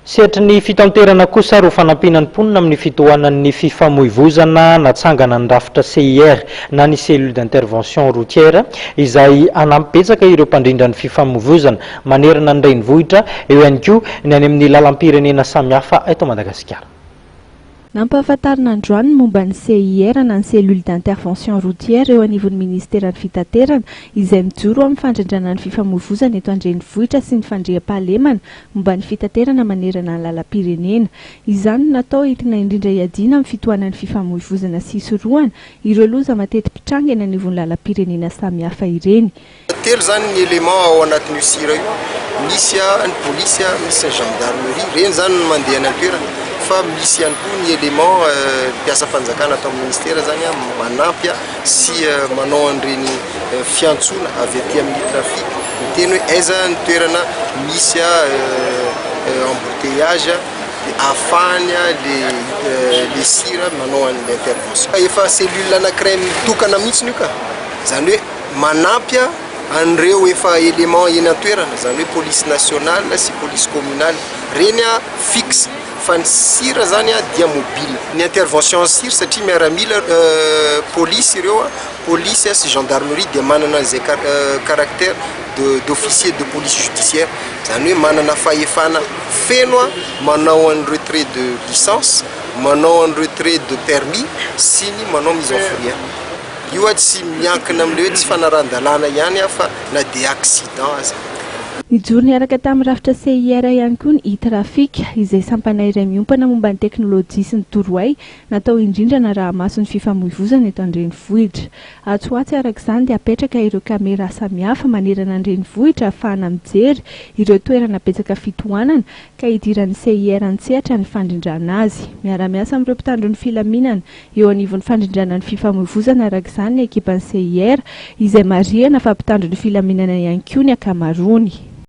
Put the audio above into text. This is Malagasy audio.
Sehatry ny fitanterana kosa ary ho fanampiana ny mponina amin'ny fitohanan'ny fifamoivozana natsangana ny rafitra CIR na ny Cellule d'Intervention Routière izay hanampy betsaka ireo mpandrindra ny fifamoivozana manerana ny renivohitra, eo ihany koa ny any amin'ny lalam-pirenena samihafa eto Madagasikara. Nampahafantarina androany ny momba ny CIR na ny Cellule d'Intervention Routière eo anivon'ny Ministeran'ny Fitaterana izay mijoro amin'ny fandrindrana ny fifamoivozana eto an-drenivohitra sy ny fandriampahalemana momba ny fitaterana manerana ny lalam-pirenena. Izany no natao entina indrindra hiadiana amin'ny fitohanan'ny fifamoivozana sy hisorohana ireo loza mateti-pitranga eny anivon'ny lalam-pirenena samihafa ireny. Telo izany ny élément ao anatin'io sira io, misy ny polisy, misy ny gendarmerie, ireny izany no mandeha any an-toerana fa misy ihany koa ny élément mpiasam-panjakana ato amin'ny ministera izany manampy sy manao an'ireny fiantsoana avy aty amin'ny trafic miteny hoe aiza ny toerana misy embouteillage dia ahafahany le le sira manao an'ilay intervention. Efa cellule anankiray mitokana mihitsy io ka, izany hoe Manampy an'ireo efa éléments eny an-toerana, izany hoe police nationale sy police communale, ireny fixe fa ny sir zany dia mobile. Ny intervention sir satria miaramila police ireo, police sy gendarmerie dia manana an'izay caractère de d'officier de police judiciaire, izany hoe manana fahefana feno manao an'ny retrait de licence, manao an'ny retrait de permis sy ny manao mise en fourrière. Io a tsy miankina amin'ilay hoe tsy fanarahan-dalàna ihany fa na dia accident aza. Nijoro niaraka tamin'ny rafitra CIR ihany koa ny e-Trafic, izay sampana iray miompana momba ny teknolojia sy ny torohay natao indrindra hanaraha-maso ny fifamoivozana eto an-drenivohitra. Atsy ho atsy araka izany dia hapetraka ireo camera samihafa manerana ny renivohitra ahafahana mijery ireo toerana betsaka fitohanana ka hidiran'ny CIR an-tsehatra ny fandrindrana azy. Miara-miasa amin'ireo mpitandro ny filaminana Eo anivon'ny fandrindrana ny fifamoivozana araka izany ny ekipan'ny CIR, izay marihana fa mpitandro ny filaminana ihany koa ny ankamaroany.